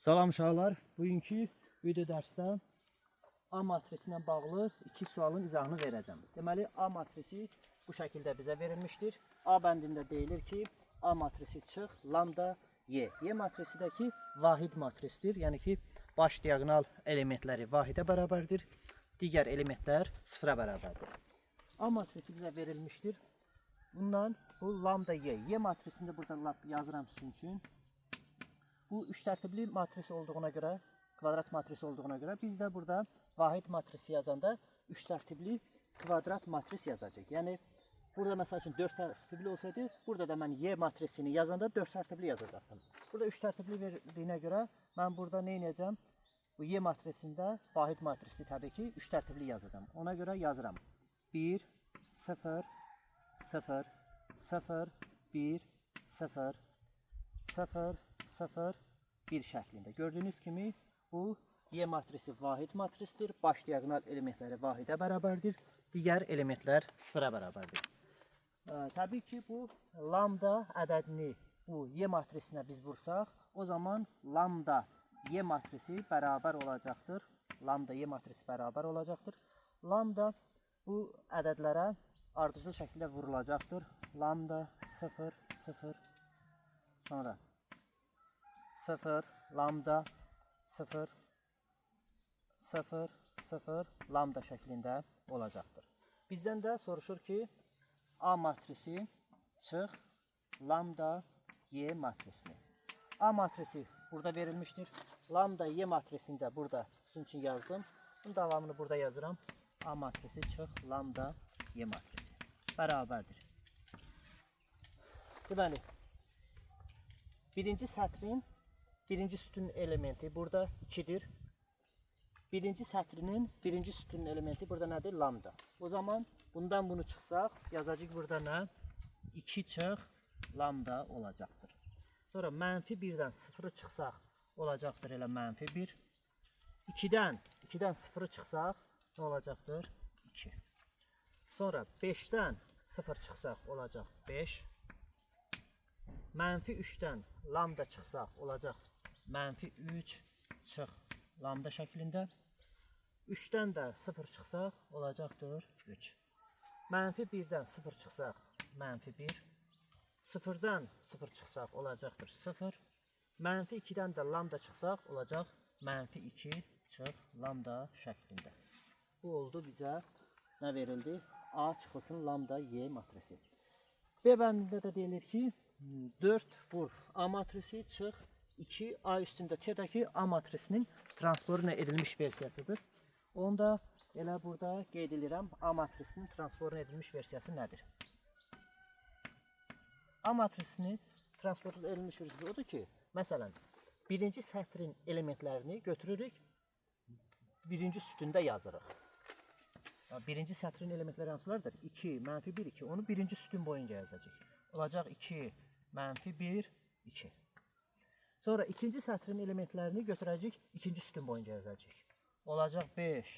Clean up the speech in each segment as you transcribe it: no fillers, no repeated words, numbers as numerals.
Salam uşaqlar. Bugünkü video dərsdə A matrisi ilə bağlı iki sualın izahını verəcəm. Deməli, A matrisi bu şəkildə bizə verilmişdir. A bəndində deyilir ki, A matrisi çıx, lambda Y. Y matrisidəki vahid matrisdir. Yəni ki, baş diaqonal elementləri vahidə bərabərdir. Digər elementlər sıfıra bərabərdir. A matrisi bizə verilmişdir. Bundan bu lambda Y. Y matrisini də burada lap yazıram sizin üçün. Bu üç tərtibli matris olduğuna görə, kvadrat matrisi olduğuna görə biz də burada vahid matrisi yazanda üç tərtibli kvadrat matris yazacağıq. Yəni burada məsəl üçün 4 tərtibli olsaydı, burada da mən Y matrisini yazanda 4 tərtibli yazacaqdım. Burada üç tərtibli verdiyinə görə mən burada nə edəcəm? Bu Y matrisində vahid matrisi təbii ki, üç tərtibli yazacağam. Ona görə yazıram. 1 0 0 0 1 0 0, 0, 1 şəklində. Gördüyünüz kimi bu Y matrisi vahid matrisdir. Baş diaqonal elementləri vahidə bərabərdir. Digər elementlər sıfıra bərabərdir. Təbii ki, bu lambda ədədini bu Y matrisinə biz vursaq, o zaman lambda Y matrisi bərabər olacaqdır. Lambda Y matrisi bərabər olacaqdır. Lambda bu ədədlərə ardıcıl şəkildə vurulacaqdır. Lambda 0, 0, sonra 0, lambda 0, 0, 0, lambda şəklində olacaqdır. Bizdən də soruşur ki, A matrisi çıx lambda Y matrisini. A matrisi burada verilmişdir. Lambda Y matrisini də burada sizin üçün yazdım. Bunun davamını burada yazıram. A matrisi çıx lambda Y matrisi bərabərdir. Deməli, birinci sətrin birinci sütunun elementi burada 2-dir. Birinci sətrinin birinci sütunun elementi burada nədir? Lambda. O zaman bundan bunu çıxsaq, yazacağıq burada nə? 2 çıx lambda olacaqdır. Sonra mənfi 1-dən 0-ı çıxsaq olacaqdır elə mənfi 1. 2-dən 0-ı çıxsaq nə olacaqdır? 2. Sonra 5-dən 0 çıxsaq olacaq 5. Mənfi 3-dən lambda çıxsaq olacaq mənfi 3 çıx lambda şəklində. 3-dən də 0 çıxsaq olacaqdır 3. Mənfi 1-dən 0 çıxsaq mənfi 1. 0-dan 0 çıxsaq olacaqdır 0. Mənfi 2-dən də lambda çıxsaq olacaq mənfi 2 çıx lambda şəklində. Bu oldu bizə nə verildi? A çıxılsın lambda Y matrisi. B bəndində də deyilir ki, 4 vur A matrisi çıx 2 A üstündə T-dəki A matrisinin transporuna edilmiş versiyasıdır. Onu da elə burada qeyd edirəm. A matrisinin transporuna edilmiş versiyası nədir? A matrisinin transporuna edilmiş versiyası odur ki, məsələn, birinci sətrin elementlərini götürürük, birinci sütunda yazırıq. Birinci sətrin elementləri hansılardır? 2, mənfi 1, 2. Onu birinci sütun boyunca yazacağıq. Olacaq 2, mənfi 1, 2. Sonra ikinci sətrin elementlərini götürəcəyik, ikinci sütun boyunca yazacağıq. Olacaq 5,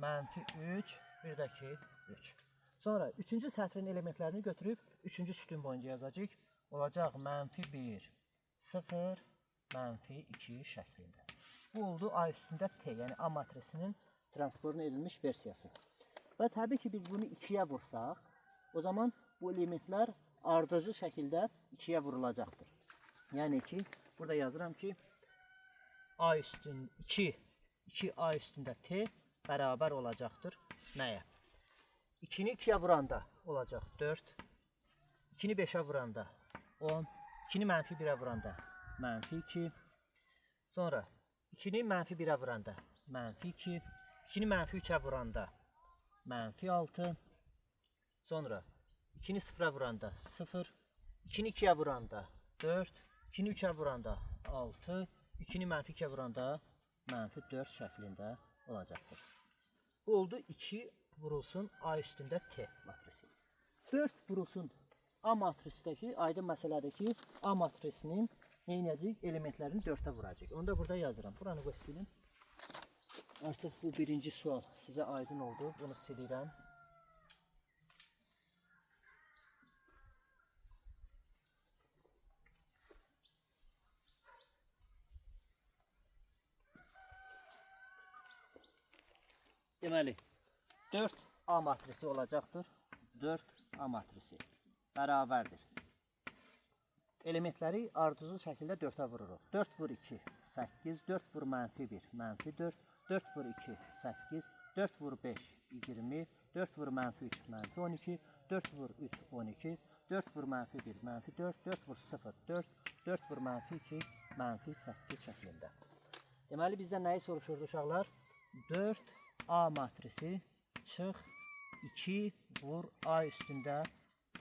mənfi 3, bir də ki 3. Sonra üçüncü sətrin elementlərini götürüb üçüncü sütun boyunca yazacağıq. Olacaq mənfi 1, 0, mənfi 2 şəklində. Bu oldu A üstündə T, yəni A matrisinin transporuna edilmiş versiyası. Və təbii ki, biz bunu 2-yə vursaq, o zaman bu elementlər ardıcıl şəkildə 2-yə vurulacaqdır. Yəni ki, burada yazıram ki, A üstün 2, 2A üstündə T bərabər olacaqdır nəyə? 2-ni 2-yə vuranda olacaq 4, 2-ni 5-ə vuranda 10, 2-ni mənfi 1-ə vuranda mənfi 2, sonra 2-ni mənfi 1-ə vuranda mənfi 2, 2-ni mənfi 3-ə vuranda mənfi 6, sonra 2-ni 0-a vuranda 0, 2-ni 2-yə vuranda 4, 2-ni 3-ə vuranda 6, 2-ni mənfi 2-yə vuranda mənfi 4 şəklində olacaqdır. Bu oldu 2 vurulsun A üstündə T matrisi. 4 vurulsun A matrisindəki aydın məsələdir ki, A matrisinin nə edəcəyik? Elementlərini 4-ə vuracağıq. Onu da burada yazıram. Buranı göstərim. Artıq bu birinci sual sizə aydın oldu. Bunu silirəm. Deməli, 4A matrisi olacaqdır. 4A matrisi bərabərdir. Elementləri ardıcıl şəkildə 4-ə vururuq. 4 vur 2, 8, 4 vur mənfi 1, mənfi 4, 4 vur 2, 8, 4 vur 5, 20, 4 vur mənfi 3, mənfi 12, 4 vur 3, 12, 4 vur mənfi 1, mənfi 4, 4 vur 0, 4, 4 vur mənfi 2, mənfi 8 şəklində. Deməli, bizdən nəyi soruşurdu uşaqlar? 4A matrisi çıx 2 vur A üstündə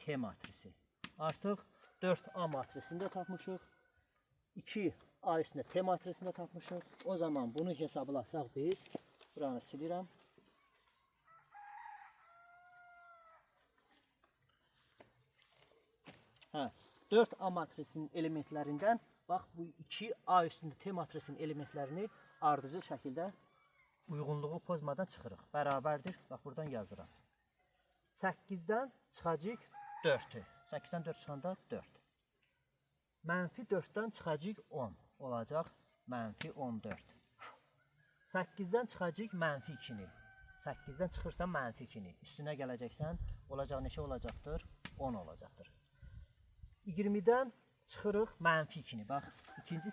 T matrisi. Artıq 4A matrisini də tapmışıq. 2A üstündə T matrisini də tapmışıq. O zaman bunu hesablasaq biz, buranı silirəm. Hə, 4A matrisinin elementlərindən bax bu 2A üstündə T matrisinin elementlərini ardıcıl şəkildə uyğunluğu pozmadan çıxırıq. Bərabərdir. Bax buradan yazıram. 8-dən çıxacaq 4-ü. 8-dən 4 çıxanda 4. Mənfi 4-dən çıxacaq 10. Olacaq mənfi 14. 8-dən çıxacaq mənfi 2-ni. 8-dən çıxırsan mənfi 2-ni. Üstünə gələcəksən, olacaq neçə olacaqdır? 10 olacaqdır. 20-dən çıxırıq mənfi 2-ni. Bax, ikinci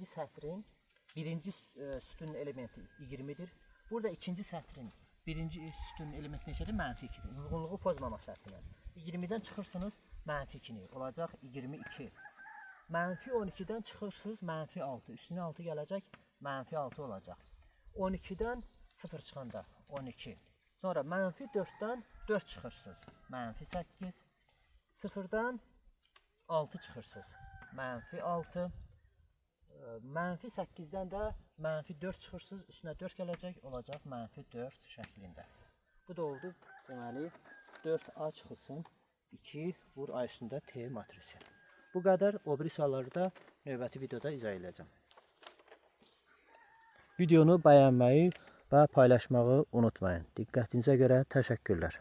sətrin birinci sütunun elementi 20-dir. Burada ikinci sətrin birinci sütunun elementi neçədir? Mənfi 2-dir. Uyğunluğu pozmamaq şərti ilə. 20-dən çıxırsınız mənfi 2-ni. Olacaq 22. Mənfi 12-dən çıxırsınız mənfi 6. Üstünə 6 gələcək, mənfi 6 olacaq. 12-dən 0 çıxanda 12. Sonra mənfi 4-dən 4 çıxırsınız. Mənfi 8. 0-dan 6 çıxırsınız. Mənfi 6. Mənfi 8-dən də mənfi 4 çıxırsınız. Üstünə 4 gələcək, olacaq mənfi 4 şəklində. Bu da oldu. Deməli 4A çıxılsın 2 vur A üstündə T matrisi. Bu qədər. O biri sualları da növbəti videoda izah edəcəm. Videonu bəyənməyi və paylaşmağı unutmayın. Diqqətinizə görə təşəkkürlər.